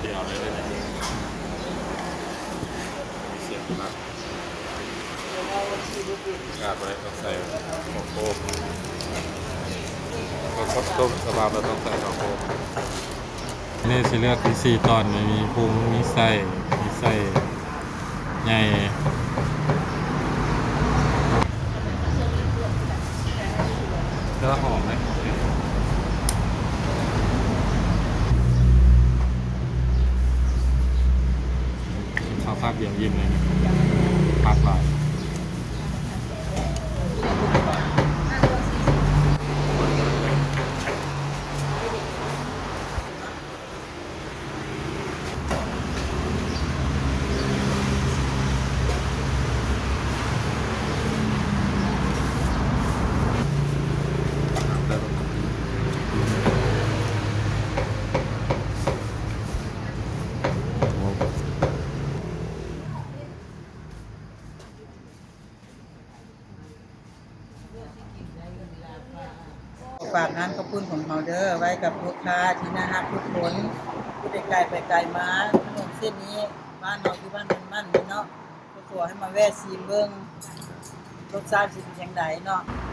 ດຽວເລີຍເດ້ ມີສຽງໜັກ ກາດບໍ່ໄດ້ ຕ້ອງໃສ່ໝໍ້ໂຄມ ເພື່ອຄວາມຕົ້ມສະບາບ ແລ້ວຕ້ອງໃສ່ໝໍ້ໂຄມ. ນີ້ຊິເລືອກເປັນສີ່ຕອນ ມີພຸງ ມີໄສ້ ມີໄສ້ໃຫຍ່ ແຕ່ວ່າຫອມເດ້ ເຂົ້າຄາບດຽວອີ່ມເລີຍ ຜັກຫຼາຍ. ຝາກຮ້ານເຂົ້າປຸ້ນຂອງເຮົາເດີ ໄວ້ກັບລູກຄ້າທີ່ໜ້າຮັກທຸກຄົນ ຜູ້ໃດໄກໄປໄກມາ ຖະໜົນເສັ້ນນີ້ ບ້ານເຮົາຢູ່ບ້ານດອນໝັ້ນນີ້ເນາະ ກໍຂໍໃຫ້ມາແວ່ຊີມເບິ່ງ ລົດຊາດຊິເປັນຈັ່ງໃດເນາະ.